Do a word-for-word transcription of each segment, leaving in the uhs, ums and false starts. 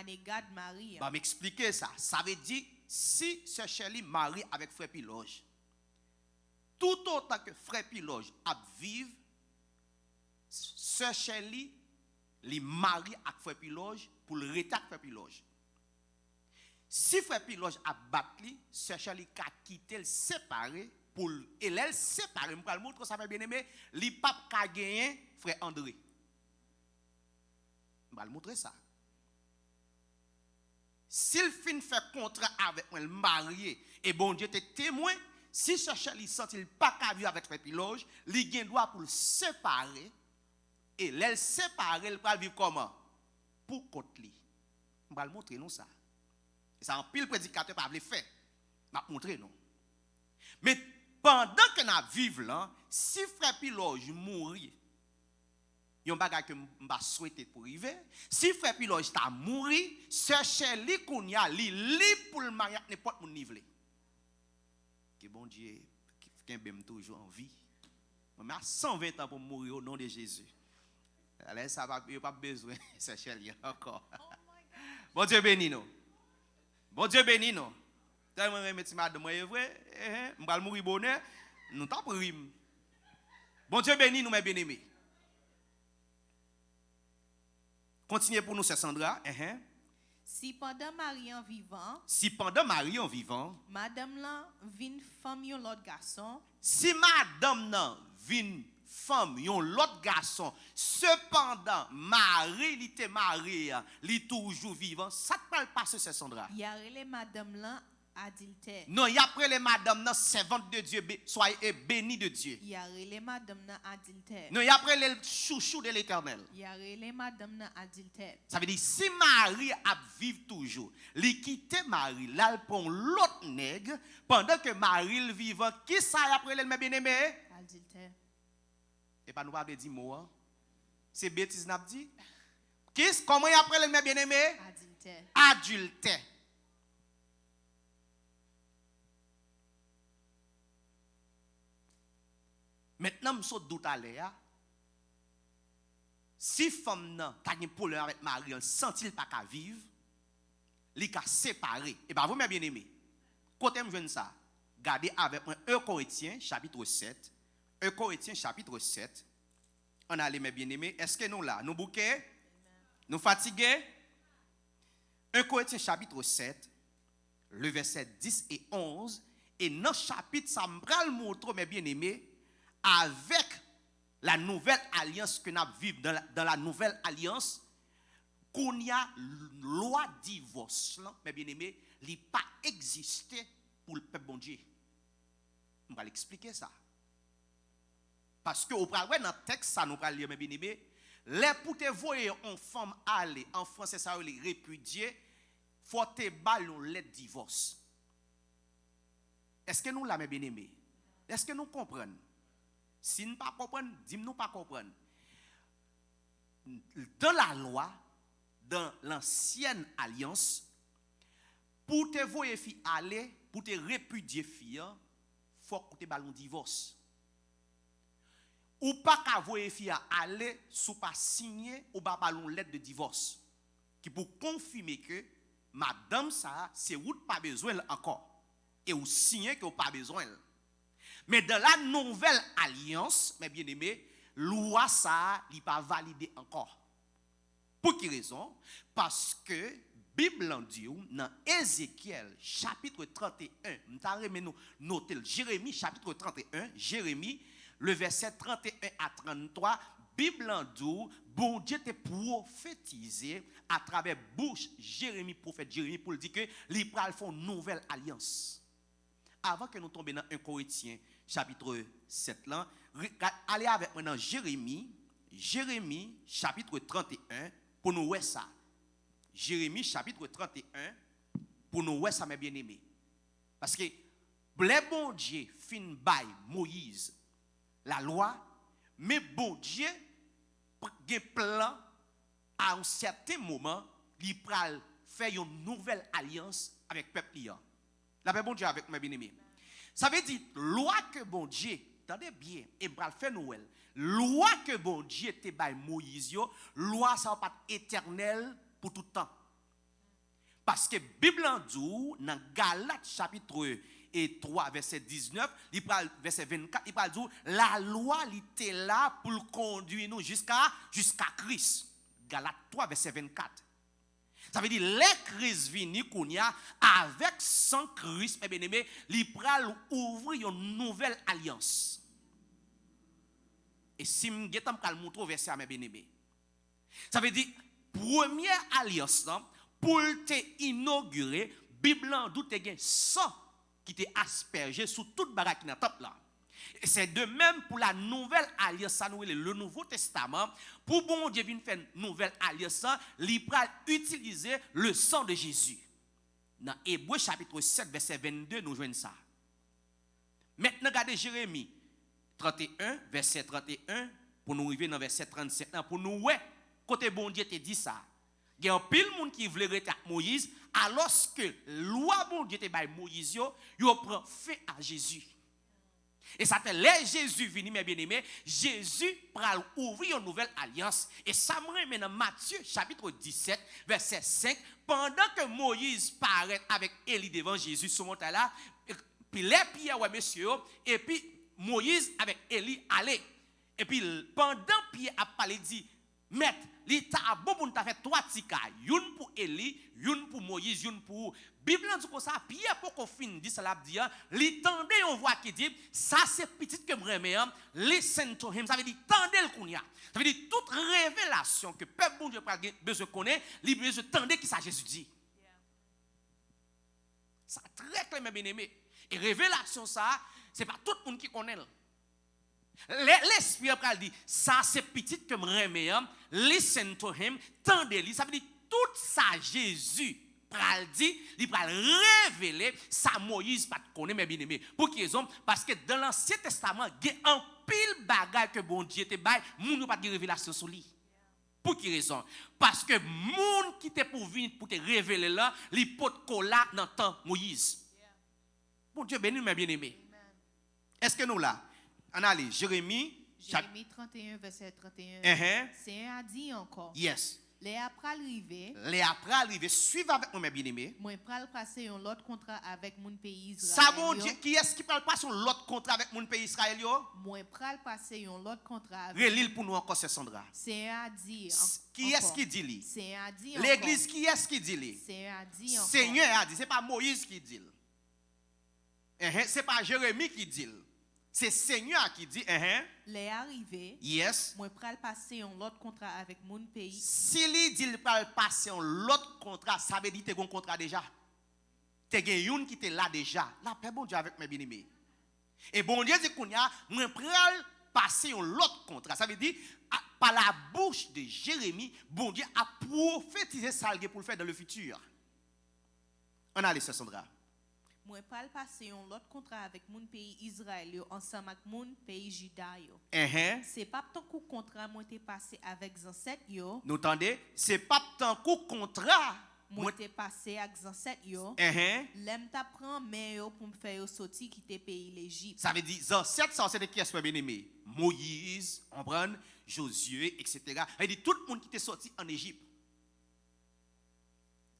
Negad Mari an. Ban m eksplike sa. Sa vle di, si sè Shirley marye avèk frè Pilòj, toutotan ke frè Pilòj ap viv, sè Shirley, li marye ak frè Pilòj pou l rete ak frè Pilòj. Si frè Pilòj ap bat li, sè Shirley ka kite l separe pou l. E lè l separe, m pral montre w sa, mè byeneme, li p ap ka genyen frè André. M pral montre sa. Si l fin fè kontra avèk mwen, l marye, e Bondye te temwen, si sè Shirley santi l pa ka viv avèk frè Pilòj, li gen dwa pou l separe, e lè l separe, l pral viv kòman? Pou kont li. M pral montre nou sa. E sa anpil predikatè pa vle fè. M ap montre nou. Men pandan ke n ap viv lan, si frè Pilòj mouri, yon bagay ke m pa swete pou rive, si frè Pilòj ta mouri, sè Shirley kounye a, li lib pou l marye ak nenpòt moun li vle. Ke Bondye kenbe m toujou an vi. Mwen, men a san ven tan pou m mouri, o non de Jezi. Alè sa, yo p ap bezwen sè Shirley ankò. Bondye beni nou. Bondye beni nou. Tèlman renmen ti madanm mwen, e vre, ehe, m pral mouri bonè, nou t ap ri m. Bondye beni nou, mè byeneme. Kontinye pou nou, sè Sandra. Enhen. Si pandan mari an vivan, Si pandan mari an vivan, madanm lan vin fanm yon lòt gason, si madanm nan vin fanm yon lòt gason, sepandan mari li te marye a, li toujou vivan, sa k pral pase, sè Sandra? Y a rele madanm lan adiltè. Non, y ap rele madanm nan servante de Dieu, be- soyez bénie de Dieu. Y a rele madanm nan adiltè. Non, y ap rele l chouchou de Letènèl. Y a rele madanm nan adiltè. Sa vle di, si mari ap viv toujou, li kite mari l, l al pran yon lòt nèg, pandan ke mari l vivan, kisa y ap rele l, mè byeneme? Adiltè. Epa nou pa vle di mo an. Se betiz n ap di. Kis, kòman y ap rele l, mè byeneme? Adiltè. Adiltè. Mentnan, m sot di w talè a, si fanm nan ta gen pwoblèm avèk mari an, l santi l pa ka viv, li ka separe. E pa vre, mè byeneme? Kote m jwenn sa? Gade avèk mwen en Korentyen, chapit sèt. En Korentyen, chapit sèt. Ann ale, mè byeneme. Èske nou la? Nou bouke? Nou fatige? En Korentyen, chapit sèt, le vèsè dis e onz. E nan chapit sa, m pral montre w, mè byeneme, avèk la nouvelle alliance ke n ap viv, dans la, dans la nouvelle alliance, kounye a, lwa divòs lan, mè byeneme, li pa egziste pou pèp Bondye. M pral eksplike sa. Paske ou pral wè nan tèks sa nou pral li, mè byeneme, lè pou te voye yon fanm ale, an fransè sa yo rele répudie, fò te ba l yon lèt divòs. Èske nou la, mè byeneme? Èske nou konprann? Si n pa konprann, di m nou pa konprann. Dans la loi, dans l'ancienne alliance, pou w te voye fi ale, pou w te répudie fi an, fòk ou te ba l yon divòs. Ou pa ka voye fi a ale si w pa siyen, ou pa ba l yon lèt de divòs ki pou konfime ke madanm sa a, se ou t pa bezwen l ankò. E ou siyen ke ou pa bezwen l. Men dans la nouvelle alliance, mè byeneme, lwa sa a, li pa valide ankò. Pou ki rezon? Paske Bib lan di w nan Ezekyèl chapit trannteyen, m ta renmen nou note l, Jeremi chapit trannteyen, Jeremi, le vèsè trannteyen a tranntwa, Bib lan di w, Bondye te pwofetize atravè bouch Jeremi, pwofèt Jeremi, pou l di ke li pral fè yon nouvèl alyans. Avan ke nou tonbe nan en Korentyen chapit sèt lan, re- ka- ale avèk mwen nan Jeremi, Jeremi chapit trannteyen, pou nou wè sa. Jeremi chapit trannteyen, pou nou wè sa, mè byeneme. Paske lè Bondye fin bay Moyiz lalwa, men Bondye p- gen plan, a yon sèten moman, li pral fè yon nouvèl alyans avèk pèp li an. Lapè Bondye avèk mwen, byeneme. Sa vle di, lwa ke Bondye, tande byen, e m pral fè nou wè l, lwa ke Bondye te bay Moyiz yo, lwa sa yo pa t etènèl pou tout tan. Paske Bib lan di w nan Galat chapit e twa vèsè diznèf, li pral, vèsè vennkat, li pral di w, lalwa li te la pou l kondui nou jiska, jiska Kris. Galat twa vèsè vennkat. Sa vle di, lè Kris vini kounye a, avèk san Kris, mè byeneme, li pral ouvri yon nouvèl alyans. E si m gentan, m pral montre w vèsè a, mè byeneme. Sa vle di, premyè alyans lan, pou l te inogire, Bib lan di w te gen san ki te aspèje sou tout bagay ki nan tanp lan. E se de menm pou la nouvèl alyans, sa nou rele le Nouveau Testament, pou Bondye vin fè nouvèl alyans lan, li pral itilize le sang de Jésus. Nan Ebre chapit sèt, vèsè vennde, nou jwenn sa. Mentnan gade Jeremi trannteyen, vèsè trannteyen, pou nou rive nan vèsè trannsenk lan, pou nou wè kote Bondye te di sa. Gen anpil moun ki vle rete ak Moyiz, alòske lwa Bondye te bay Moyiz yo, yo pran fen a Jezi. E sa fè lè Jezi vini, mè byeneme, Jezi pral ouvri yon nouvèl alyans. E sa m renmen nan Matye chapit disèt, vèsè senk, pandan ke Moyiz parèt avèk Eli devan Jezi sou montay la, pi lè Pyè wè mesye yo, epi Moyiz avèk Eli ale. Epi l-, pandan Pyè ap pale, li di, Mèt, li ta bon pou n ta fè twa ti kay, youn pou Eli, youn pou Moyiz, youn pou ou. Bib lan di konsa, Pyè poko fin di sa l ap di an, li tande yon vwa ki di, "Sa se pitit ke m renmen an, listen to him." Sa vle di, tande l kounye a. Sa vle di, tout revelasyon ke pèp Bondye pral gen, bezwen konnen, li bezwen tande kisa Jezi di. Sa trè klè, mè byeneme. E revelasyon sa a, se pa tout moun ki konnen l. Lè Lespri an pral di, "Sa se pitit ke m renmen an, listen to him, tande li." Sa vle di, tout sa Jezi pral di, li pral revele sa Moyiz pa t konnen, mè byeneme. Pou ki rezon? Paske dan Lansyen Testaman, gen anpil bagay ke Bondye te bay, moun yo pa t gen revelasyon sou li. Pou ki rezon? Paske moun ki te pou vin pou te revele l lan, li potko la nan tan Moyiz. Bondye beni nou, mè byeneme. Èske nou la? Ann ale, Jeremi, chap- Jeremi trannteyen, vèsè trannteyen. Enhen. Senyè a di ankò, Yes. Lè a pral rive, Lè a pral rive, suiv avèk mwen, mè byeneme. Mwen pral pase yon lòt kontra avèk moun peyi Sa Izrayèl Bondye, yo. Kiyès ki pral pase yon lòt kontra avèk moun peyi Izrayèl yo? Mwen pral pase yon lòt kontra avèk Reli l pou nou ankò, sè Sandra. Senyè a di an-, S-, kiyès ankò. Ki di li? Senyè a di ankò. Legliz, kiyès ki di li? Senyè a di ankò. Senyè a di, se pa Moyiz ki di l. Enhen, se pa Jeremi ki di l. Se Senyè a ki di, enhen. Lè a rive, Yes. Mwen pral pase yon lòt kontra avèk moun peyi. Si li di l pral pase yon lòt kontra, sa vle di te gen yon kontra deja. Te gen youn ki te la deja. Lapè Bondye avèk mwen, byeneme. E Bondye di kounye a, "Mwen pral pase yon lòt kontra." Sa vle di, a, pa la bouch de Jeremi, Bondye ap pwofetize sa l gen pou l fè dans le futur. Ann ale, sè Sandra. Mwen pral pase yon lòt kontra avèk moun peyi Izrayèl yo ansanm ak moun peyi Jida yo. Enhen. Se p ap tankou kontra mwen te pase avèk zansèt yo. Nou tande? Se p ap tankou kontra mwen mwen te pase ak zansèt yo, Enhen. Lè m t ap pran men yo pou m fè yo soti kite peyi Lejip. Sa vle di, zansèt sa yo se te kiyès, mè byeneme? Moyiz, konprann, Jozye, etsetera. Sa vle di, tout moun ki te soti ann Ejip.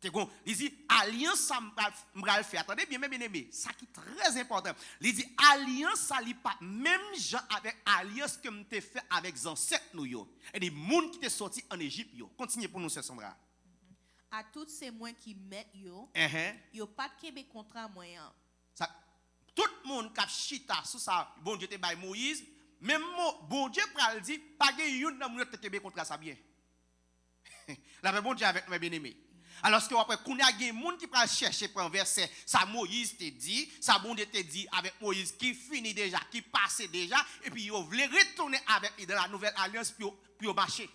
Te gon, li di, alyans sa m pral, m pral fè a. Tande byen, mè byeneme, sa ki trè enpòtan. Li di, alyans sa, li pa menm jan avèk alyans ke m te fè avèk zansèt nou yo. E di, moun ki te soti ann Ejip yo. Kontinye pou nou, sè Sandra. A tout se mwen ki mèt yo, Enhen. Yo pa t kenbe kontra mwen an. Sa, tout moun k ap chita sou sa Bondye te bay Moyiz, menm mo, Bondye pral di, pa gen youn nan moun yo te kenbe kontra sa byen. Lapè Bondye avèk nou, mè byeneme. Alòske w ap wè, kounye a gen moun ki pral chèche pran vèsè, sa Moyiz te di, sa Bondye te di avèk Moyiz ki fini deja, ki pase deja, epi yo vle retounen avèk li dans la nouvelle alliance pou yo, pou yo mache.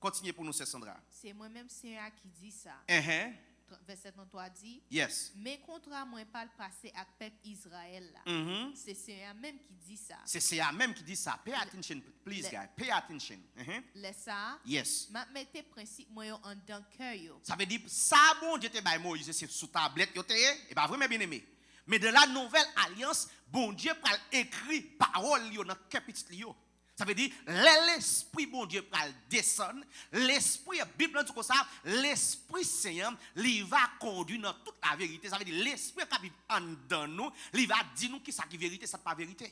Kontinye pou nou, sè Sandra. Se mwen menm Senyè a ki di sa. Enhen. Tr-, vèsè trannntwa di, Yes. Men kontra mwen pral pase ak pèp Izrayèl la. Mhm. Se Senyè a menm ki di sa. Se Senyè a menm ki di sa. Pay attention, please, Lè guys. Pay attention. Mhm. Lè sa a, Yes. M ap mete prensip mwen yo anndan kè yo. Sa vle di, sa Bondye te bay Moyiz, se sou tablèt yo te ye. E pa vre, mè byeneme? Men dans la nouvelle alliance, Bondye pral ekri pawòl li yo nan kè pitit li yo. Sa vle di, lè Lespri Bondye pral desann, Lespri, Bib lan di konsa, Lespri Sen an, li va kondui nan tout laverite. Sa vle di, Lespri an k ap viv anndan nou, li va di nou kisa ki verite, sa k pa verite.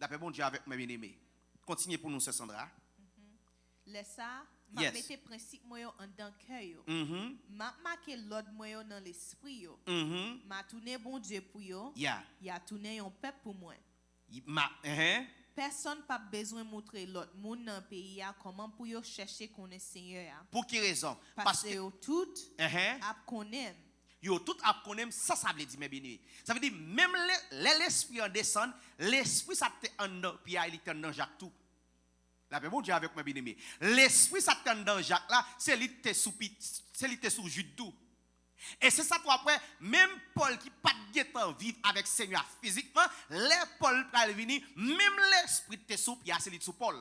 Lapè Bondye avèk mwen, byeneme. Kontinye pou nou, sè Sandra. Lè sa a, m ap mete prensip mwen yo anndan kè yo. M ap make lòd mwen yo nan lespri yo. M a tounen Bondye pou yo. Y a tounen yon pèp pou mwen. M a, enhen. Pèsonn p ap bezwen moutre lòt moun nan peyi a kòman pou yo chèche konnen Senyè a. Pou ki rezon? Paske yo tout ap konnen m. Yo tout ap konnen m, sa sa vle di, men byeneme. Sa vle di, menm lè, lè Lespri an desann, Lespri sa k te anndan Pyè a, li te anndan Jak tou. Lapè Bondye avèk mwen, byeneme. Lespri sa k te anndan Jak la, se li k te sou Pi-, se li k te sou Jid tou. E se sa tou apre, menm Pòl ki pa t gentan viv avèk Senyè a fizikman, lè Pòl pral vini, menm Lespri k te sou Pyè a, se li t sou Pòl.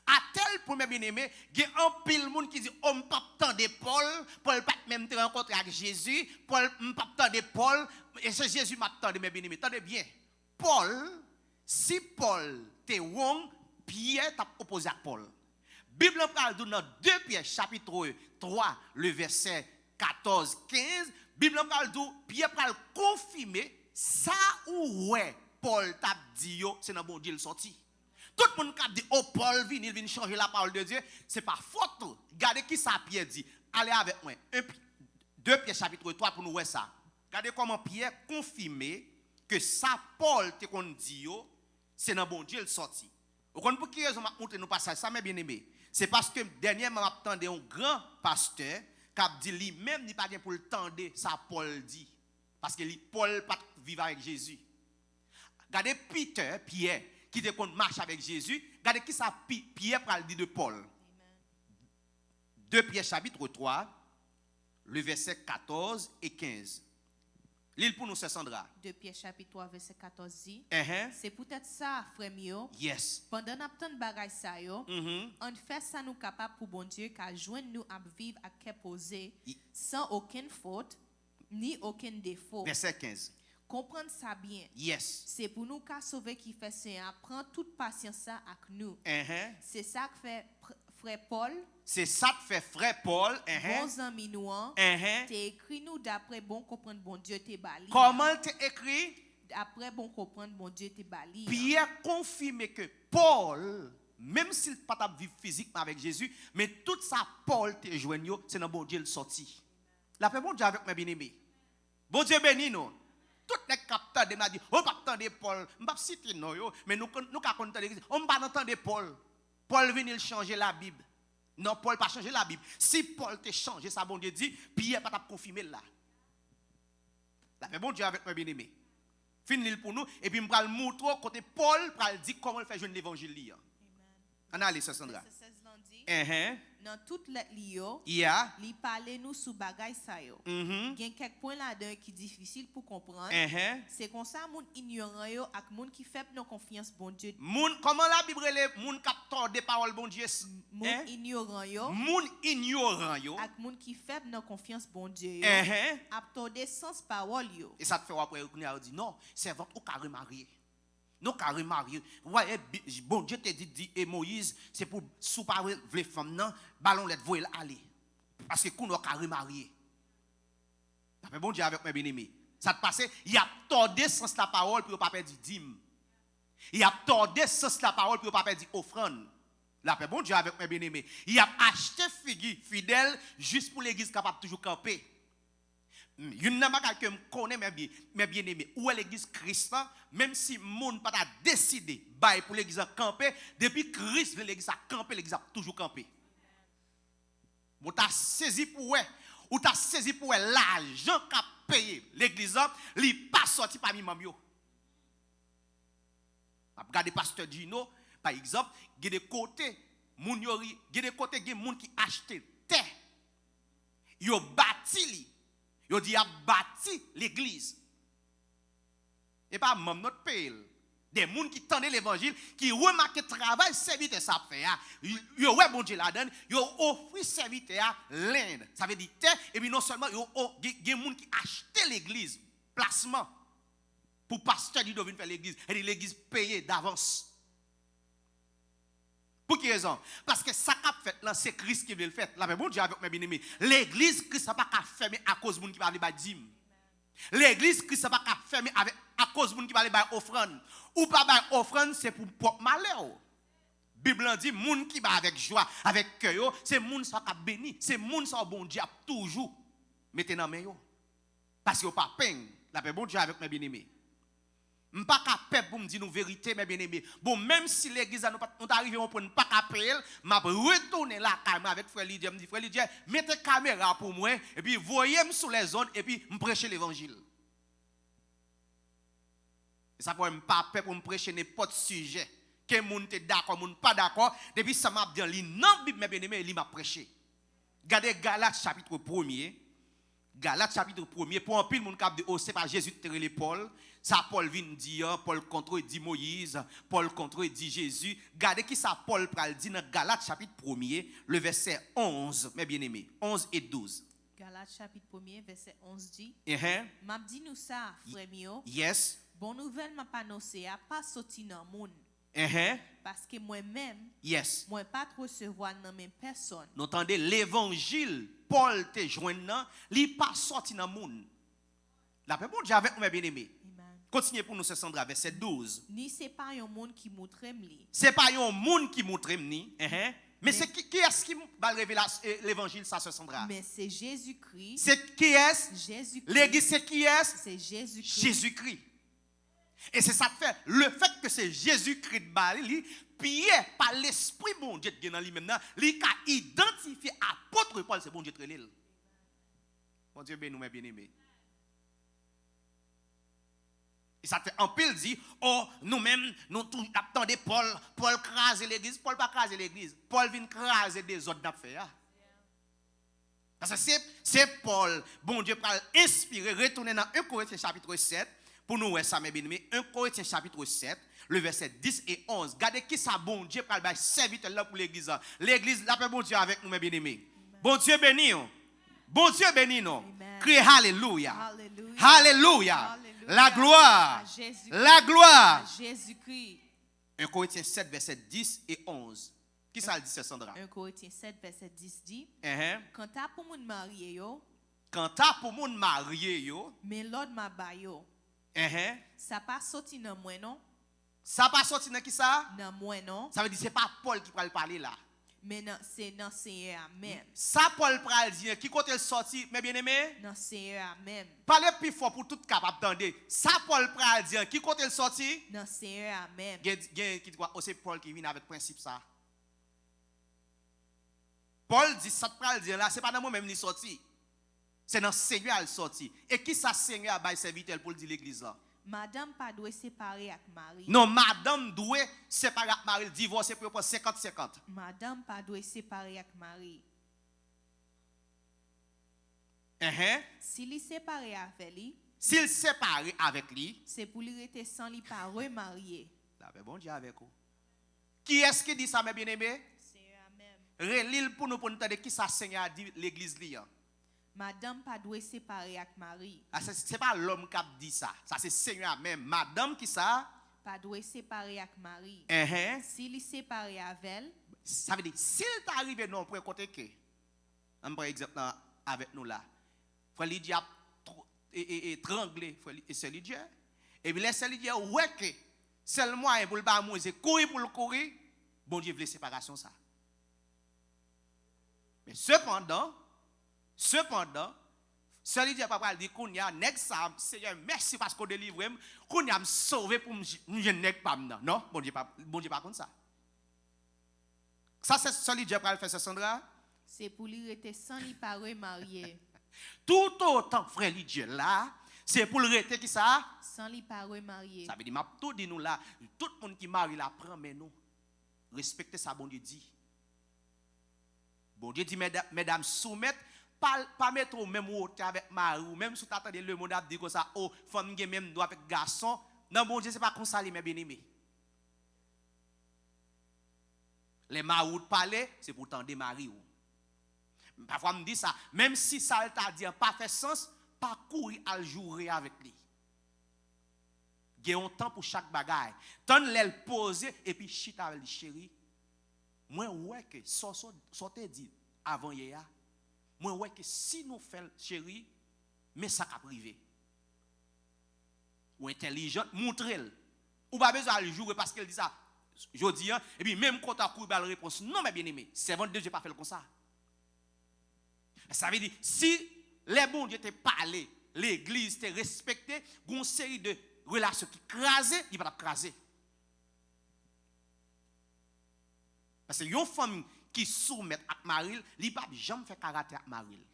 Atèl pwen, men byeneme, gen anpil moun ki di, o, m p ap tande Pòl, Pòl pa t menm te rankontre ak Jezi, Pòl, m p ap tande Pòl, e se Jezi m ap tande, men byeneme. Tande byen, Pòl, si Pòl te wrong, Pyè t ap opoze ak Pòl. Bib lan pral di w nan de Pyè chapit twa, le vèsè katòz, kenz, Bib lan pral di w, Pyè pral konfime sa ou wè Pòl t ap di yo, se nan Bondye l sòti. Tout moun k ap di, o, Pòl vini, l vin chanje lapawòl de Dye, se pa fòt ou. Gade kisa Pyè di. Ale avèk mwen. En Pi-, de Pyè chapit twa pou nou wè sa. Gade kòman Pyè konfime ke sa Pòl te konn di yo, se nan Bondye l sòti. Ou konn pou ki rezon m ap montre nou pasaj sa, men byeneme? Se paske dènyèman m ap tande yon gran pastè k ap di li menm li pa gen pou l tande sa Pòl di. Paske li, Pòl pa t viv avèk Jezi. Gade Pitè, Pyè, ki te konn mache avèk Jezi, gade kisa Pi-, Pyè pral di de Pòl. De Pyè chapit twa, le vèsè katòz e kenz. Li l pou nou, sè Sandra. De Pyè chapit twa vèsè katòz di, Enhen. Se poutèt sa, frè m yo, Yes. pandan n ap tann bagay sa yo, Mhm. ann fè sa nou kapab pou Bondye ka jwenn nou ap viv ak kè poze, I- san okenn fot, ni okenn defo. Vèsè kenz. Konprann sa byen. Yes. Se pou nou ka sove ki fè Senyè a pran tout pasyans sa ak nou. Enhen. Se sa k fè pr- frè Pòl, Se sa k fè frè Pòl, enhen. Bon zanmi nou an, Enhen. te ekri nou dapre bon konprann Bondye te ba li. Kòman l te ekri? Dapre bon konprann Bondye te ba li. Pyè konfime ke Pòl, menm si l pa t ap viv fizikman avèk Jezi, men tout sa Pòl te jwenn yo, se nan Bondye l sòti. Lapè Bondye avèk mwen, byeneme. Bondye beni nou. Tout nèg k ap tande m la di, o, m p ap tande Pòl. M p ap site non yo, men nou, konn- nou ka konn tande, o, m pa nan tande Pòl. Pòl vini, l chanje Labib. Non, Pòl pa chanje Labib. Si Pòl te chanje sa Bondye di, Pyè pa t ap konfime l la. Lapè Bondye avèk mwen, byeneme. Fin li l pou nou, epi m pral moutre w kote Pòl pral di kòman l fè jwenn levanjil li an. Ann ale, sè Sandra. Vèsè sèz lan di, Enhen. Nan tout lèt li yo, Yeah. li pale nou sou bagay sa yo. Mhm. Gen kèk pwen ladan yo ki difisil pou konprann. Enhen. Se konsa moun inyoran yo ak moun ki fèb nan konfyans Bondye. Moun, kòman Labib rele moun k ap tòde pawòl Bondye? Moun inyoran yo Moun inyoran yo. Ak moun ki fèb nan konfyans Bondye yo Enhen. Ap tòde sans pawòl yo. E sa k fè w ap wè yo kounye a yo di, non, sèvant, ou ka remarye. Non, ou ka remarye. Ou wè, e, Bi- Bondye te di, di e Moyiz, se pou, si w pa vle fanm nan, ba l yon lèt, voye l ale. Paske kounye a w ka remarye. Lapè Bondye avèk mwen, byeneme. Sa k pase, y ap tòde sans lapawòl pou yo pa pèdi dim. Y ap tòde sans lapawòl pou yo pa pèdi ofrann. Lapè Bondye avèk mwen, byeneme. Y ap achte figi fidèl jis pou legliz kapab toujou kanpe. Youn nan bagay ke m konnen, men byen, men byeneme, ou wè legliz Kris lan, menm si moun pa ta deside bay pou legliz lan kanpe, depi Kris vle legliz la kanpe, legliz ap toujou kanpe. Ou ta sezi pou wè, ou ta sezi pou wè lajan k ap peye legliz lan, li pa sòti pami manm yo. M ap gade pastè Djino, pa egzanp, gen de kote moun yo ri, gen de kote gen moun ki achte tè. Yo bati li. Yo di y ap bati legliz. E pa manm non t peye l. De moun ki tande levanjil, ki remake travay sèvitè sa ap fè a. Yo wè Bondye ladan l, yo ofri sèvitè a lend. Sa vle di tè, epi non sèlman yo o- gen, gen moun ki achte legliz, plasman, pou pastè Djino vin fè legliz. E di legliz peye davans. Pou ki rezon? Paske sa k ap fèt lan, se Kris ki vle l fèt. Lapè Bondye avèk mwen, byeneme. Legliz Kris la pa ka fèmen akoz moun ki pa vle bay dim. Legliz Kris la pa ka fèmen avèk, akoz moun ki pa vle bay ofrann. Ou pa bay ofrann, se pou pwòp malè w. Bib lan di, moun ki bay avèk jwa, avèk kè yo, se moun sa yo k ap beni. Se moun sa yo Bondye ap toujou mete nan men yo. Paske yo pa peng. Lapè Bondye avèk mwen, byeneme. M pa ka pè pou m di nou verite, men byeneme. Bon, menm si legliz la, nou pa, nou ta rive yon pwen, n pa ka peye l, m ap retounen lakay mwen avèk frè Lidye. M di, "Frè Lidye, mete kamera pou mwen, epi voye m sou lèzond, epi m preche levanjil." E sa fè m pa pè pou m preche nenpòt sijè. Ke moun te dakò, moun pa dakò, depi sa m ap di an, li nan Bib, men byeneme, li m ap preche. Gade Galat chapit premye. Galat chapit premye, pou anpil moun k ap di, "O, se pa Jezi ki te rele Pòl." Sa Pòl vin di an, Pòl kontredi Moyiz, Pòl kontredi Jezi. Gade ki sa Pòl pral di nan Galat chapit premye, le vèsè onz, men byeneme, onz e douz. Galat chapit premye, vèsè onz di, Ehe. "M ap di nou sa, frè m yo, Yes. bon nouvèl m ap anonse a pa soti nan moun. Ehe. Paske mwen menm, Yes. mwen pa t resevwa l nan men pèsonn." Nou tande levanjil Pòl te jwenn nan, li pa sòti nan moun. Lapè Bondye avèk nou, men byeneme. Amen. Kontinye pou nou, sè Sandra, vèsè douz. Ni se pa yon moun ki moutre m li. Se pa yon moun ki moutre m ni. Ehe. Men Men se ki, kiyès ki ba l revelas-, eh, levanjil sa, sè Sandra? Men se Jezikri. Se kiyès? Jezikri. Legliz se kiyès? Se Jezikri. Jezikri. E se sa k fè, lefètke se Jezikri t ba li, li, Pyè, pa Lespri Bondye t gen nan li menm nan, li ka idantifye apot Pòl, se Bondye t rele l. Bondye beni w, men byeneme. E sa k fè anpil di, "O, nou menm, nou tou ap tande Pòl, Pòl kraze legliz." Pòl pa kraze legliz. Pòl vin kraze dezòd n ap fè a. Paske se, se Pòl, Bondye pral enspire, retounen nan en Korentyen chapit sèt, pou nou wè sa, men byeneme, en Korentyen chapit sèt, le vèsè dis e onz. Gade ki sa Bondye pral bay sèvitè l lan pou legliz la. Legliz, lapè Bondye avèk nou, men byeneme. Bondye beni w. Bondye beni nou. Amen. Kriye alelouya. Alelouya. Alelouya. Alelouya. Laglwa. A Jezikri. Laglwa. A Jezikri. En Korentyen sèt, vèsè dis e onz. Ki sa l di, sè Sandra? En Korentyen sèt, vèsè dis di, Ehe. Kanta pou moun marye yo, Kanta pou moun marye yo, men lòd m ap ba yo. Ehe. Sa pa soti nan mwen, non. Sa pa soti nan ki sa? Nan mwen, non. Sa vle di se pa Pòl ki pral pale la. Men nan, se nan Senyè a menm. Sa Pòl pral di an, ki kote l sòti, men byeneme? Nan Senyè a menm. Pale pi fò pou tout kapab tande. Sa Pòl pral di an, ki kote l sòti? Nan Senyè a menm. Gen, gen ki di kwa, o, se Pòl ki vin avèk prensip sa. Pòl di, sa t pral di an la, se pa nan mwen menm li sòti. Se nan Senyè a l sòti. E ki sa Senyè a bay sèvitè l pou l di legliz la? Madanm pa dwe separe ak mari. Non, madanm dwe separe ak mari l, divòse pou yo pran senkant senkant. Madanm pa dwe separe ak mari. Enhen. Si li separe avè li, Si l separe avèk li, se pou li rete san li pa remarye. Lapè Bondye avèk ou. Kiyès ki di sa, men byeneme? Senyè a menm. Reli l pou nou, pou n tande ki sa Senyè a di legliz li an. Madanm pa dwe separe ak mari. A, se, se pa lòm k ap di sa. Sa se Senyè a menm. Madanm ki sa? Pa dwe separe ak mari. Enhen. Si li separe avè l, Sa vle di, si l ta rive nan yon pwen kote ke, ann pran egzanp lan avèk nou la, frè Lidye ap tr-, e, e, e, trangle frè Li-, e sè Lidye. Epi lè sè Lidye wè ke sèl mwayen pou l pa mouri se kouri pou l kouri, Bondye vle separasyon sa. Men sepandan, sepandan, sè Lidye pa pral di, "Kounye a, nèg sa, Senyè, mèsi paske w delivre m. Kounye a, m sove pou m j-, m jwenn nèg pa m nan." Non, Bondye pa, Bondye pa konn sa. Sa sè, sè Lidye pral fè, sè Sandra? Se pou li rete san li pa remarye. Toutotan frè Lidye la, se pou l rete ki sa? San li pa remarye. Sa vle di, m ap tou di nou la, tout moun ki marye la, pran men nou. Respekte sa Bondye di. Bondye di, mèda-, medam, soumèt, pa, pa mete w menm wotè avèk mari w. Menm si w ta tande lemonn ap di konsa, "O, fanm gen menm dwa avèk gason." Nan Bondye, se pa konsa li, men byeneme. Lè mari w t pale, se pou w tande mari w. Pafwa m di sa, menm si sa l ta di an pa fè sans, pa kouri al joure avèk li. Gen yon tan pou chak bagay. Tann lè l poze epi chita avè l, di, "Cheri, Mwen wè ke sa w so- sa w te di avan yè a, mwen wè ke si nou fè l, cheri, men sa k ap rive. Ou entèlijan, montre l. Ou pa bezwen al joure paske l di sa jodi a, epi menm kontan kouri ba l repons. Non, mè byeneme, sèvant de Dye pa fè l konsa. Sa vle di, si lè Bondye te pale, legliz te respekte, gon seri de relasyon ki kraze, li pa t ap kraze. Paske yon fanm ki soumèt ak mari l, li p ap janm fè karate ak mari l.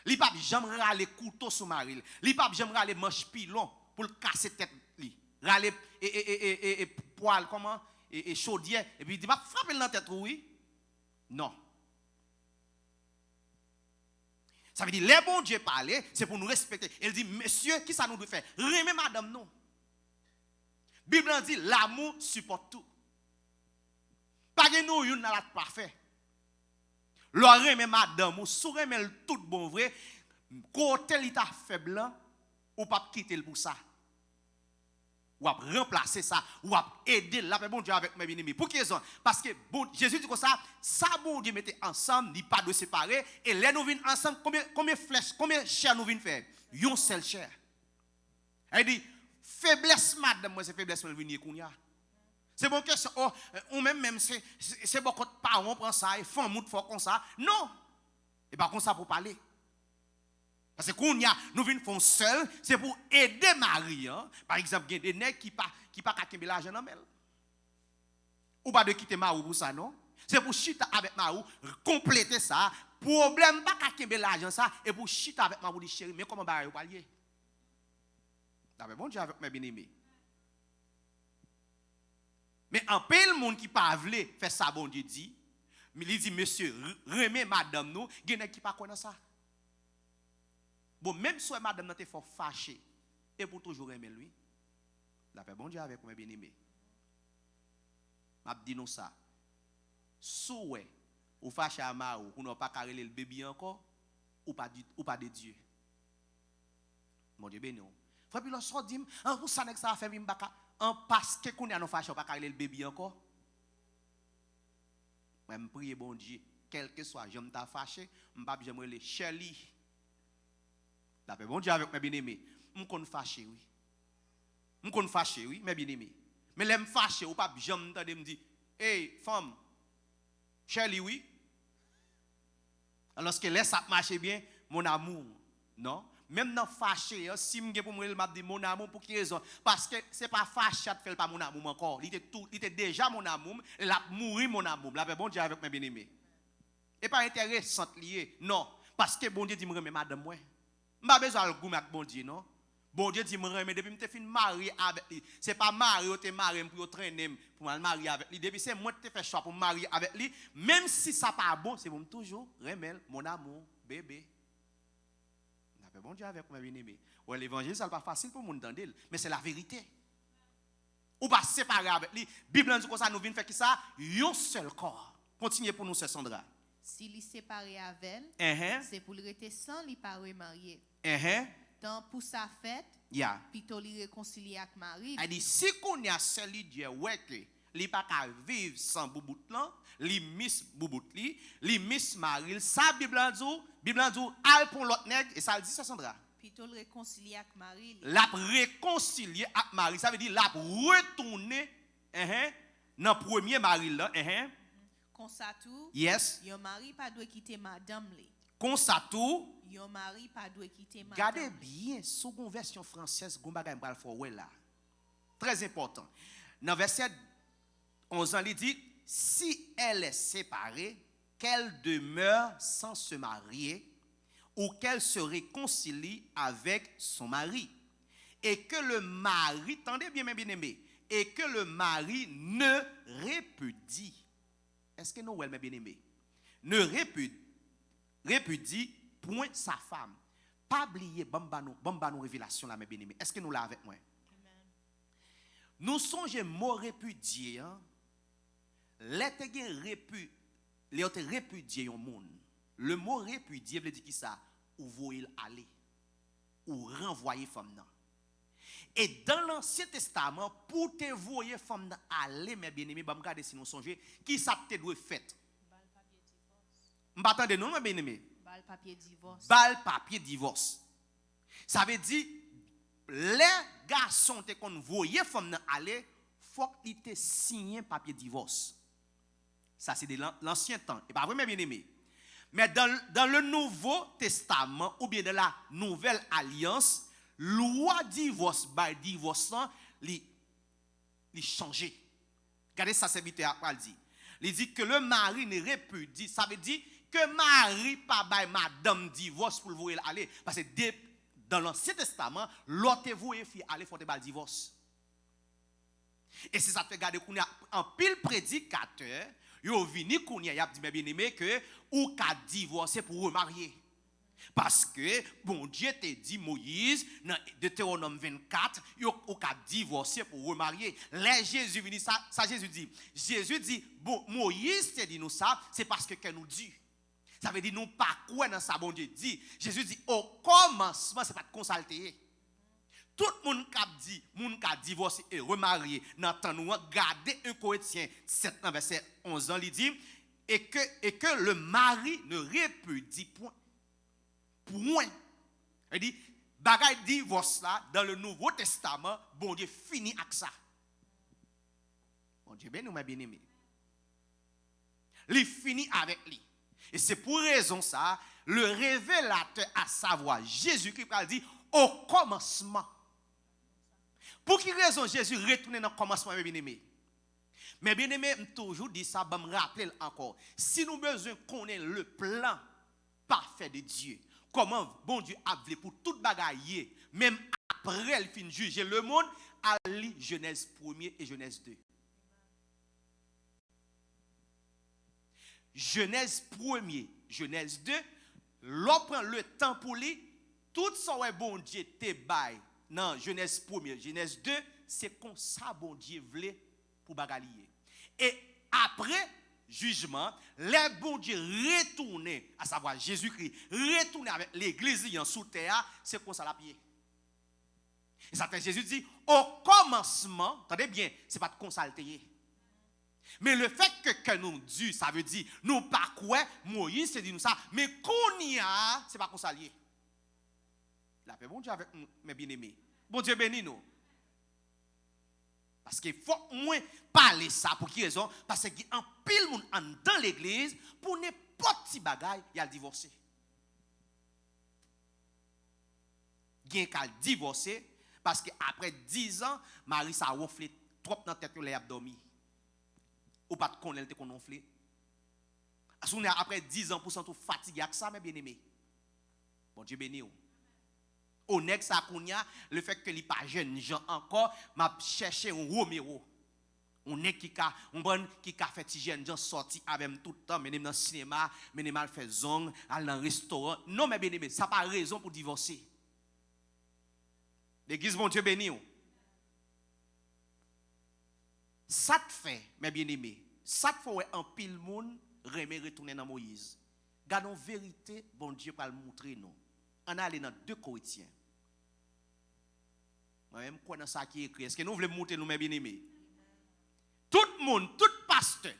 Li p ap janm rale kouto sou mari l. Li p ap janm rale manch pilon pou l kase tèt li. Rale e, e, e, e, e, e pwal, kòman? E, e chodyè. Epi li di, "M ap frape l nan tèt ou, wi." Non. Sa vle di, lè Bondye pale, se pou nou respekte. E l di, "Mesye, kisa nou dwe fè? Renmen madanm nou." Bib lan di, "L'amour supporte tout." Pa gen nou youn nan la k pafè. Lè w renmen madanm ou, si w renmen l tout bon vre, kote li ta fèb lan, ou p ap kite l pou sa. W ap ranplase sa, w ap ede l. Lapè Bondye avèk mwen, byeneme. Pou ki rezon? Paske bon, Jezi di konsa, sa Bondye mete ansanm, li pa dwe separe. E lè nou vin ansanm, konbyen, konbyen flèch, konbyen chè nou vin fè? Yon sèl chè. Sa vle di, feblès madanm mwen, se feblès mwen l vin ye kounye a. Se pa yon kesyon, o, ou menm menm, se, se, se bò kot paran w pran sa, e fanmi w t fè w konsa. Non! E pa konsa pou pale. Paske kounye a, nou vin fè yon sèl, se pou ede mari an. Pa egzanp, gen de nèg ki pa, ki pa ka kenbe lajan nan men l. Ou pa dwe kite mari w pou sa, non. Se pou chita avèk mari w, konplete sa. Pwoblèm pa ka kenbe lajan sa, e pou chita avèk mari w, di, "Cheri, men kòman bagay yo pral ye." Lapè Bondye avèk mwen, byeneme. Men anpil moun ki pa vle fè sa Bondye di, men li di, "Mesye, r- renmen madanm nou," gen nèg ki pa kwè nan sa. Bon, menm si w wè madanm nan te fè w fache, epi w toujou renmen l, wi. Lapè Bondye avèk mwen, byeneme. M ap di nou sa. Si w wè ou fache a mari w, kounye a w pa ka rele l baby ankò, ou pa di, ou pa de Dye. Bondye beni w. Frè Pilò, sa w di m? An, pou sa nèg sa a fè m, m pa ka. An, paske kounye a nou fache, w pa ka rele l baby ankò. Mwen, m priye Bondye, kèlkeswa jan m ta fache, m p ap janm rele Shirley. Lapè Bondye avèk mwen, byeneme. M konn fache, wi. M konn fache, wi, mè byeneme. Men lè m fache, ou p ap janm tande m di, "Ey, fanm, Shirley, wi." Alòske lè sa ap mache byen, "Mon amour." Non. Menm nan fache an, si m gen pou m rele l, m ap di, "Mon amour," pou ki rezon? Paske se pa fache a t fè l pa mon amour m ankò. Li te tou, li te deja mon amour m, e l ap mouri mon amour m. Lapè Bondye avèk mwen, byeneme. E pa enteresant li ye, non. Paske Bondye di m renmen madanm mwen. M pa bezwen al goumen ak Bondye, non. Bondye di m renmen, depi m te fin marye avèk li. Se pa mari yo te mare m pou yo trennen m, pou m al marye avèk li. Depi se mwen ki te fè chwa pou m marye avèk li, menm si sa pa bon, se pou m toujou renmen l, mon amour, bebe. Lapè Bondye avèk mwen, byeneme. Wè, levanjil sa, l pa fasil pou moun tande l, men se laverite. Ou pa separe avèk li. Bib lan di konsa, nou vin fè kisa? Yon sèl kò. Kontinye pou nou, sè Sandra. Si li separe avè l, Enhen, se pou l rete san li pa remarye. Enhen, Tan pou sa fèt, ya. Pito li rekonsilye ak mari l. A di, si kounye a sè Lidye wè ke li pa ka viv san boubout lan, li mis boubout li, li mis mari l, sa Bib lan di w? Bib lan di w, al pran lòt nèg, e sa l di, sè Sandra? Pito l rekonsilye ak mari li. L ap rekonsilye ak mari, sa vle di l ap retounen, enhen, nan premye mari l lan, enhen. Konsa tou, Yes. yon mari pa dwe kite madanm li. Konsa tou, Yon mari pa dwe kite madanm gade li. Byen, si w gon vèsyon fransèz, gon bagay m pral fè w wè la. Trè enpòtan. Nan vèsè onz lan, li di, si elle est séparée, qu'elle demeure sans se marier, ou qu'elle se réconcilie avec son mari, et que le mari, tande byen, mes bien-aimés, et que le mari ne répudie. Èske nou wè l, mes bien-aimés? Ne répudie, répudie point sa femme. Pa bliye, ban m ba nou, ban m ba nou revelasyon la, mes bien-aimés. Èske nou la avèk mwen? Nou sonje mo repidye an? Lè te gen repi, lè yo te repidye yon moun, le mo repidye vle di ki sa? Ou voye l ale. Ou ranvwaye fanm nan. E dan Lansyen Testaman, pou te voye fanm nan ale, mè byeneme, ban m gade si nou sonje, ki sa k te dwe fèt. M pa tande non, mè byeneme. Ba l papye divòs. Ba l papye divòs. Sa vle di, lè gason te konn voye fanm nan ale, fòk li te siyen papye divòs. Sa se de lan- lansyen tan. E pa vre, mè byeneme? Men dan, dan le Nouvo Testaman oubyen dan la Nouvèl Alyans, lwa divòs, bay divòs lan, li, li chanje. Gade sa sèvitè a pral di. Li di ke le mari ne répudie. Sa vle di ke mari pa bay madanm divòs pou l voye l ale. Paske de, dan Lansyen Testaman, lè w te voye fi ale, fò w te ba l divòs. E se sa k fè gade kounye a, anpil predikatè, yo vini kounye a, y ap di, mè byeneme, ke ou ka divòse pou remarye. Paske Bondye te di Moyiz, nan Detewonòm vennkat, yo, ou ka divòse pou remarye. Lè Jezi vini, sa, sa Jezi di? Jezi di, bon, Moyiz te di nou sa, se paske kè nou di. Sa vle di nou pa kwè nan sa Bondye di. Jezi di, o kòmansman, se pa t konsa l te ye. Tout moun k ap di, moun ka divòse e remarye nan tan nou an, gade en Korentyen sèt nan vèsè onz lan, li di, et que, et que le mari ne répudie point. Pwen. Li di, bagay divòs la, dans le Nouveau Testament, Bondye fini ak sa. Bondye beni w, mè byeneme. Li fini avèk li. E se pou rezon sa, le révélateur, à savoir Jésus-Christ, pral di, o kòmansman. Pou ki rezon Jezi retounen nan kòmansman, mè byeneme? Mè byeneme, m toujou di sa, ban m raple l ankò. Si nou bezwen konnen le plan parfait de Dieu, kòman Bondye ap vle pou tout bagay ye, menm apre l fin jije lemonn, al li Jenèz premye e Jenèz de. Jenèz premye, Jenèz de, lè w pran letan pou li, tout sa w wè Bondye te bay nan Jenèz premye, Jenèz de, se konsa Bondye vle pou bagay li ye. E apre jijman, lè Bondye retounen, asavwa Jezikri, retounen avèk legliz li an sou tè a, se konsa l ap ye. E sa fè Jezi di, o kòmansman, tande byen, se pa t konsa l te ye. Men lefètke kè nou di, sa vle di, nou pa kwè, Moyiz te di nou sa, men kounye a, se pa konsa l ye. Lapè Bondye avèk nou, mè byeneme. Bondye beni nou. Paske fòk mwen pale sa, pou ki rezon? Paske gen anpil moun anndan legliz, pou nenpòt ti bagay, y al divòse. Gen k al divòse, paske apre dizan, mari sa wonfle twòp nan tèt yo lè y ap dòmi. Ou pa t konnen l te konn wonfle. Kounye a, apre dizan, pou santi w fatige ak sa, mè byeneme. Bondye beni w. O nèg sa kounye a, lefètke li pa jènjan ankò, m ap chèche yon Romero. Yon nèg ki ka, yon bann ki ka fè ti jènjan sòti avè m tout tan, mennen m nan sinema, mennen m al fè zong, al nan restoran. Non, mè byeneme, sa pa rezon pou divòse. Legliz Bondye beni w. Sa t fè, mè byeneme, sa t fè w wè anpil moun renmen retounen nan Moyiz. Gade yon verite Bondye pral moutre nou. Ann ale nan de Korentyen. Mwen menm, m kwè nan sa ki ekri. Èske nou vle m moutre nou, mè byeneme? Tout moun, tout pastè,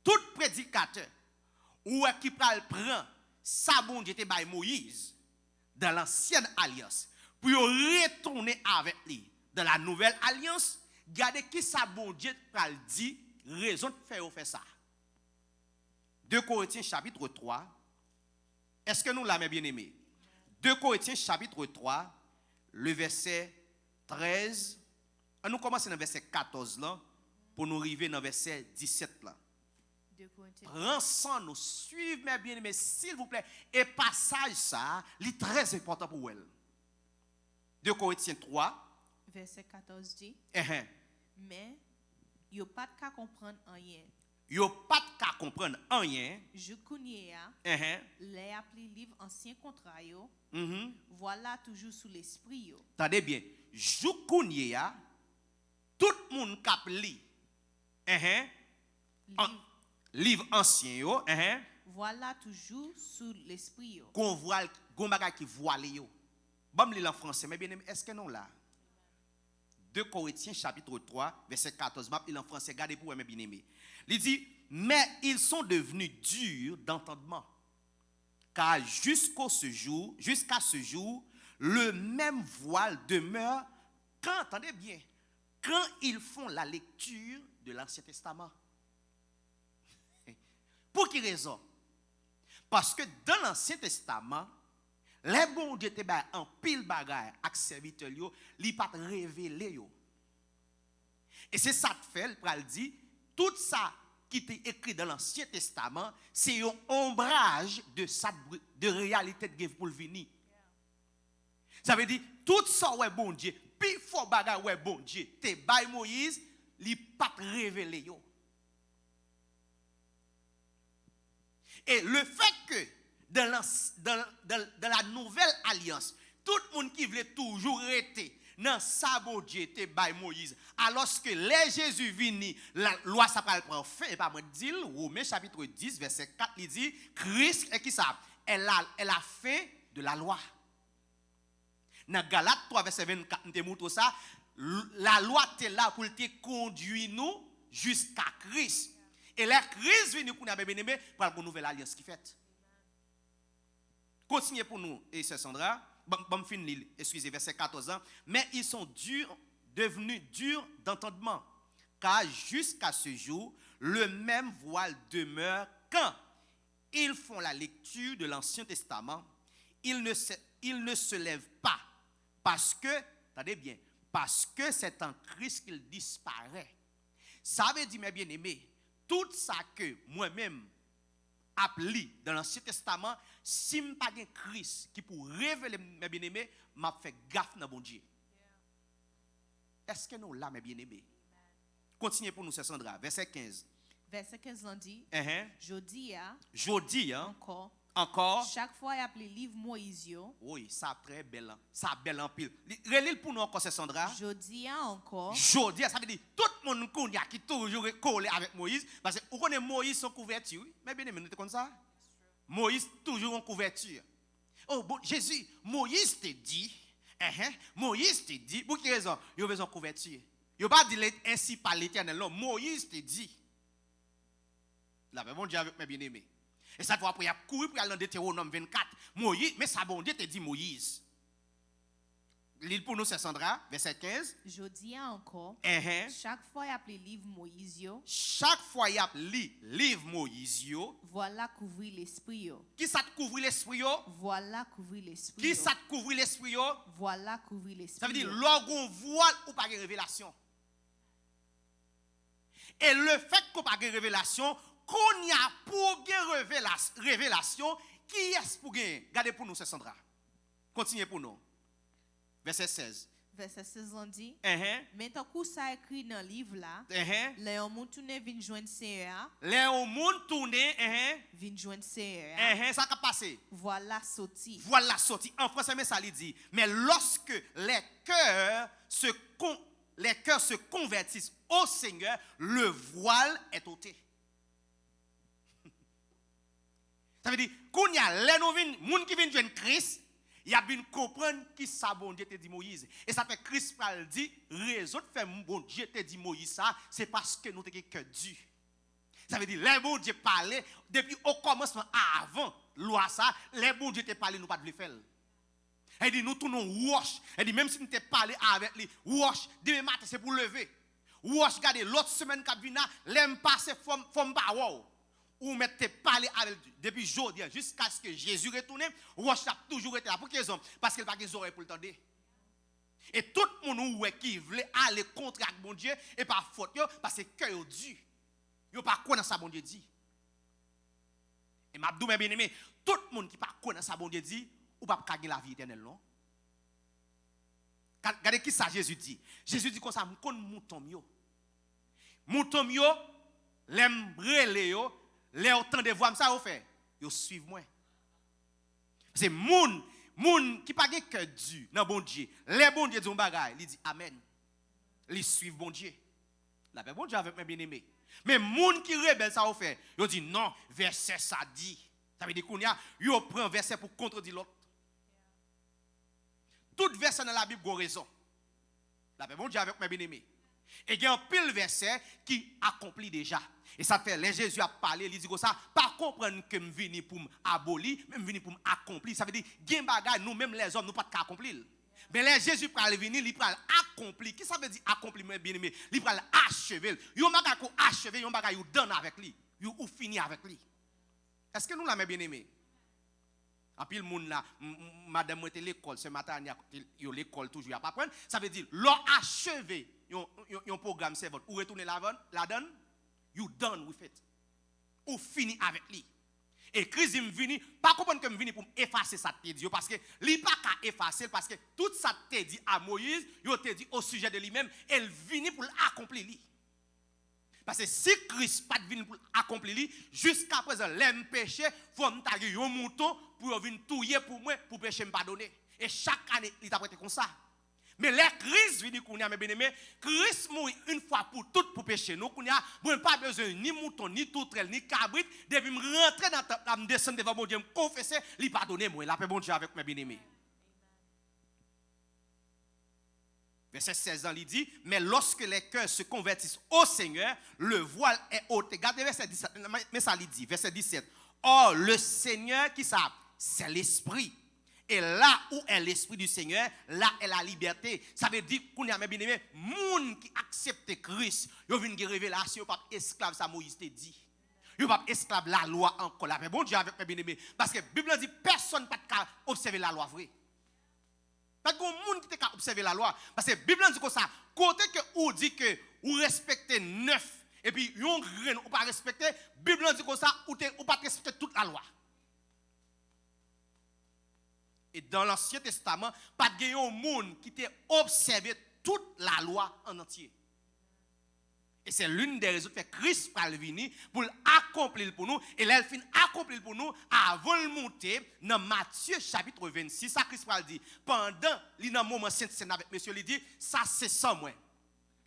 tout predikatè, ou wè ki pral pran sa Bondye te bay Moyiz dan lansyèn alyans, pou yo retounen avèk li dan la nouvèl alyans, gade ki sa Bondye pral di, rezon k fè yo fè sa. De Korentyen chapit twa, èske nou la, mè byeneme? De Korentyen chapit twa, le vèsè trèz, ann nou kòmanse nan vèsè katòz lan, pou nou rive nan vèsè disèt lan. De Korentyen. Pran san nou, swiv, mè byeneme, silvouplè. E pasaj sa a, li trè enpòtan pou w wè l. De Korentyen twa. Vèsè katòz di, enhen, men yo pa t ka konprann anyen. Yo pa t ka konprann anyen. Jouk kounye a, enhen, lè y ap li liv ansyen kontra yo, mhm, vwal la toujou sou lespri yo. Tande byen, jouk kounye a, tout moun k ap li, enhen, an-, liv, liv ansyen yo, enhen, vwal la toujou sou lespri yo. Gon vwal, gon bagay ki vwale yo. Ban m li l an franse, mè byeneme, èske nou la? De Korentyen chapit twa, vèsè katòz, m ap li l an fransè, gade pou w wè, men byeneme. Li di, mais ils sont devenus durs d'entendement, car jusqu'au ce jour, jusqu'à ce jour, le même voile demeure quand, tande byen, quand ils font la lecture de l'Ancien Testament. Pou ki rezon? Paske dan Ansyen Testaman, lè Bondye te bay anpil bagay ak sèvitè l yo, li pa t revele yo. E se sa k fè l pral di, tout sa ki te ekri dan Ansyen Testaman, se yon onbraj de sa, de reyalite k gen pou l vini. Sa vle di, tout sa w wè Bondye, pi fò bagay w wè Bondye te bay Moyiz, li pa t revele yo. E le fèt ke dan la, dan, dan, dan la nouvèl alyans, tout moun ki vle toujou rete nan sa Bondye te bay Moyiz, alòske lè Jezi vini, la, lwa sa pral pran fen, e pa mwen k di l, Women chapit dis, vèsè kat, li di, Kris, e kisa? Est la, est la fin de la loi. Nan Galat twa, vèsè vennkat, m te montre w sa, l-, lalwa te la pou l te kondui nou jiska Kris. E lè Kris vini kounye a, byeneme, pral gen yon nouvèl alyans ki fèt. Kontinye pou nou, e sè Sandra, ban, ban m fin li, eskize, vèsè katòz lan. Mais ils sont durs, devenus durs d'entendement, car jusqu'à ce jour, le même voile demeure quand ils font la lecture de l'Ancien Testament, ils ne se, ils ne se lèvent pas, parce que, tande byen, parce que c'est en Christ qu'ils disparaissent. Sa vle di, mes bien-aimés, tout sa ke mwen menm ap li dan Ansyen Testaman, si m pa gen Kris ki pou revele m, mes bien-aimés, m ap fè gaf nan Bondye. Èske nou la, mes bien-aimés? Kontinye pou nou, sè Sandra, vèsè kenz. Vèsè kenz lan di, Enhen. Jodi a, Jodi a, ankò, ankò, chak fwa y ap li liv Moyiz yo, Woy, sa trè bèl, an. Sa bèl anpil. Li, reli l pou nou ankò, sè Sandra. Jodi a ankò, Jodi a, sa vle di, tout moun kounye a ki toujou re-, kole avèk Moyiz, paske ou konnen Moyiz se yon kouvèti, wi. Mes bien-aimés, nou te konn sa? Moyiz toujou yon kouvèti. Oh, bon, Jezi, Moyiz te di, enhen, Moyiz te di, pou ki rezon? Yo bezwen kouvèti. Yo pa di, le, ensi pa Letènèl, non, Moyiz te di. Lapè Bondye avèk, mes bien-aimés. E sa fè apre y ap kouri pou y al nan Detewonòm vennkat. Moyiz, men sa Bondye te di Moyiz. Li l pou nou, sè Sandra, vèsè kenz. Jodi a ankò, Enhen. Chak fwa y ap li liv Moyiz yo, Chak fwa y ap li liv Moyiz yo, vwal la kouvri lespri yo. Ki sa t kouvri lespri yo? Vwal la kouvri lespri yo. Ki sa t kouvri lespri yo? Vwal la kouvri lespri yo. Sa vle di, lè w gen yon vwal, ou pa gen revelasyon. E le fèt ke w pa gen revelasyon, kounye a pou w gen revelas-, revelasyon, kiyès pou genyen? Gade pou nou, sè Sandra. Kontinye pou nou. Vèsè sèz. Vèsè sèz lan di, Enhen. Men tankou sa ekri nan liv la, Enhen. Lè yon moun tounen vin jwenn Senyè a, Lè yon moun tounen, enhen. Vin jwenn Senyè a, Enhen, sa k ap pase? Vwal la soti. Vwal la soti. An fransè, men sa li di. Mais lorsque les cœurs se con-, les cœurs se convertissent au Seigneur, le voile est ôté. Sa vle di, kounye a, lè nou vin, moun ki vin jwenn Kris, y ap vin konprann ki sa Bondye te di Moyiz. E sa fè Kris pral di, rezon k fè Bondye te di Moyiz sa, se paske nou te gen kè di. Sa vle di, lè Bondye pale, depi okòmansman, avan lwa sa, lè Bondye te pale, nou pa t vle fè l. Li di, nou tounen yon wòch. Li di, menm si m te pale avèk li, wòch, demen maten, se pou leve. Wòch, gade, lòt semèn k ap vin la, lè m pase, fò m, fò m pa wè w. Ou mèt te pale avè l depi jodi a, jiskaske Jezi retounen, wòch la ap toujou rete la. Pou ki rezon? Paske l pa gen zòrèy pou l tande. E tout moun ou wè ki vle ale kontrè ak Bondye, e pa fòt yo, paske kè yo di. Yo pa kwè nan sa Bondye di. E m ap di w, men byeneme, tout moun ki pa kwè nan sa Bondye di, ou p ap ka gen lavi etènèl, non. Ga-, gade ki sa Jezi di. Jezi di konsa, m konn mouton m yo. Mouton m yo, lè m rele yo, lè yo tande vwa m, sa yo fè? Yo swiv mwen. Se moun, moun ki pa gen kè di nan Bondye, lè Bondye di yon bagay, li di amèn. Li swiv Bondye. Lapè Bondye avèk mwen, byeneme. Men moun ki rebèl, sa yo fè? Yo di non, vèsè sa di. Sa vle di kounye a, yo pran vèsè pou kontredi lòt. Tout vèsè nan Labib gon rezon. Lapè Bondye avèk mwen, byeneme. E gen anpil vèsè ki akonpli deja. E sa fè, lè Jezi ap pale, li di konsa, pa konprann ke m vini pou m aboli, men m vini pou m akonpli. Sa vle di, gen bagay nou menm lèzòm nou pa t ka akonpli l. Men lè Jezi pral vini, li pral akonpli. Ki sa vle di akonpli, mwen byeneme? Li pral acheve l. Yon bagay ke w acheve, yon bagay ou done avèk li. Ou, ou fini avèk li. Èske nou la, mwen byeneme? Anpil moun la, m- m- madanm mwen te lekòl, sè Matania, te- yo lekòl toujou, y ap aprann. Sa vle di, lè w acheve yon, yon, yon pwogram sèvant, ou retounen lavan- ladan l, you done with it. Ou fini avèk li. E Kris di, m vini, pa konprann ke m vini pou m efase sa te di yo, paske li pa ka efase l, paske tout sa te di a Moyiz, yo te di o sijè de li menm, e l vini pou l akonpli li. Paske si Kris pa t vin pou l akonpli li, jiskaprezan, lè m peche, fò m ta gen yon mouton pou yo vin touye pou mwen, pou peche m padone. E chak ane, li t ap rete konsa. Men lè Kris vini kounye a, men byeneme, Kris mouri yon fwa pou tout pou peche nou. Kounye a, mwen pa bezwen ni mouton, ni toutrèl, ni kabrit. Depi m rantre nan tanp la, m desann devan Bondye, m konfese, li padone mwen. Lapè Bondye avèk mwen, byeneme. Vèsè sèz lan, li di, mais lorsque les cœurs se convertissent au Seigneur, le voile est ôté. Gade vèsè disèt, men sa li di, vèsè disèt. Or, le Seigneur, ki sa? C'est l'Esprit. Et là où est l'Esprit du Seigneur, là est la liberté. Sa vle di, kounye a, men byeneme, moun ki aksepte Kris, yo vin gen revelasyon, yo p ap esklav sa Moyiz te di. Yo p ap esklav lalwa ankò. Lapè Bondye avèk mwen, byeneme. Paske Bib lan di, pèsonn pa t ka obsève lalwa vre. Pa t gen moun ki te ka obsève lalwa. Paske Bib lan di konsa, kote ke ou di ke ou respekte nèf, epi yon grenn ou pa respekte, Bib lan di konsa, ou te, ou pa t respekte tout lalwa. E dan Lansyen Testaman, pa t gen yon moun ki te obsève tout lalwa an antye. E se l'une des raisons ki fè Kris pral vini pou l akonpli l pou nou. E lè l fin akonpli l pou nou, avan l moute nan Matye chapit vennsis, sa Kris pral di, pandan li nan moman Sent Sèn avèk mesye, li di, sa se san mwen.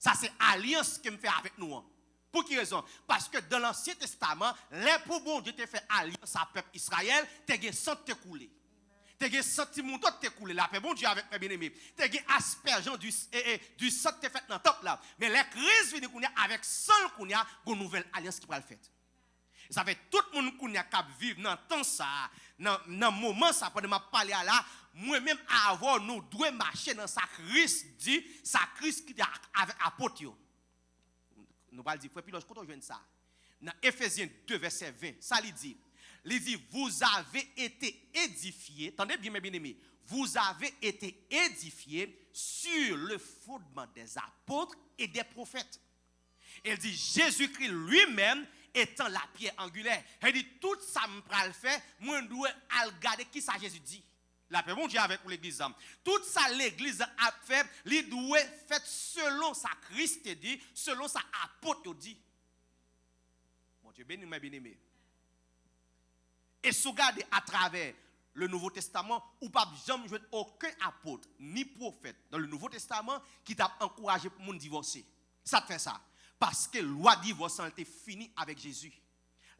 Sa se alyans ke m fè avèk nou an. Pou ki rezon? Paske dan Lansyen Testaman, lè pou Bondye te fè alyans a pèp Izrayèl, te gen san k te koule. Te gen san ti mouton k te koule. Lapè Bondye avèk mwen, byeneme. Te gen aspèjan di, e, e, di san k te fèt nan tanp la. Men lè Kris vini kounye a, avèk san l kounye a, gon nouvèl alyans ki pral fèt. Sa fè tout moun kounye a k ap viv nan tan sa a, nan, nan moman sa a, pandan m ap pale a la, mwen menm avè w, nou dwe mache nan sa Kris di, sa Kris ki te ak- avèk apot yo. Nou pral di, frè Pilòch, kote w jwenn sa? Nan Efezyen de, vèsè ven, sa li di? Li di, vous avez été édifiés, tande byen, mes bien-aimés, vous avez été édifiés sur le fondement des apôtres et des prophètes. E l di, Jésus-Christ lui-même étant la pierre angulaire. Sa vle di, tout sa m pral fè, mwen dwe al gade ki sa Jezi di. Lapè Bondye avèk ou, legliz la. Tout sa legliz la ap fè, li dwe fèt selon sa Kris te di, selon sa apot yo di. Bondye beni w, mes bien-aimés. E si w gade atravè le Nouveau Testament, ou p ap janm jwenn okenn apot, ni pwofèt, dans le Nouveau Testament, ki t ap ankouraje pou moun divòse. Sa k fè sa? Paske lwa divòs lan te fini avèk Jezi.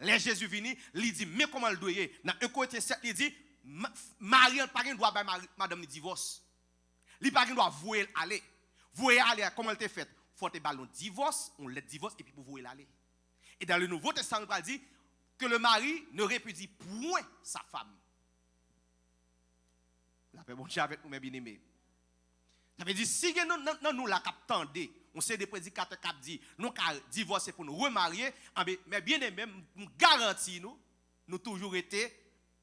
Lè Jezi vini, li di, men kòman l dwe ye. Nan en Korentyen sèt, li di, ma- mari an pa gen dwa bay mari, madanm li divòs. Li pa gen dwa voye l ale. Voye ale a, kòman l te fèt? Fò w te ba l yon divòs, yon lèt divòs, epi pou voye l ale. Et dans le Nouveau Testament, pral di, que le mari ne répudie point sa femme. Lapè Bondye avèk nou, mes bien-aimés. Sa vle di, si gen nan, nan, nan nou la k ap tande, yon seri de predikatè k ap di, nou ka divòse pou nou remarye, anben, mes bien-aimés, m, m garanti nou, nou toujou rete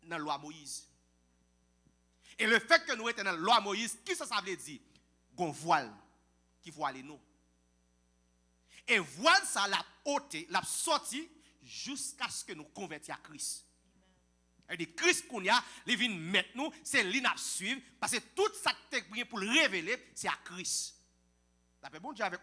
nan lwa Moyiz. E le fèt ke nou rete nan lwa Moyiz, kisa sa vle di? Gon vwal ki vwale nou. E vwal sa l ap ote, l ap sòti jiskaske nou konvèti a Kris. Sa vle di Kris kounye a, li vin mèt nou, se li n ap swiv, paske tout sa k te gen pou l revele, se a Kris. Lapè Bondye avèk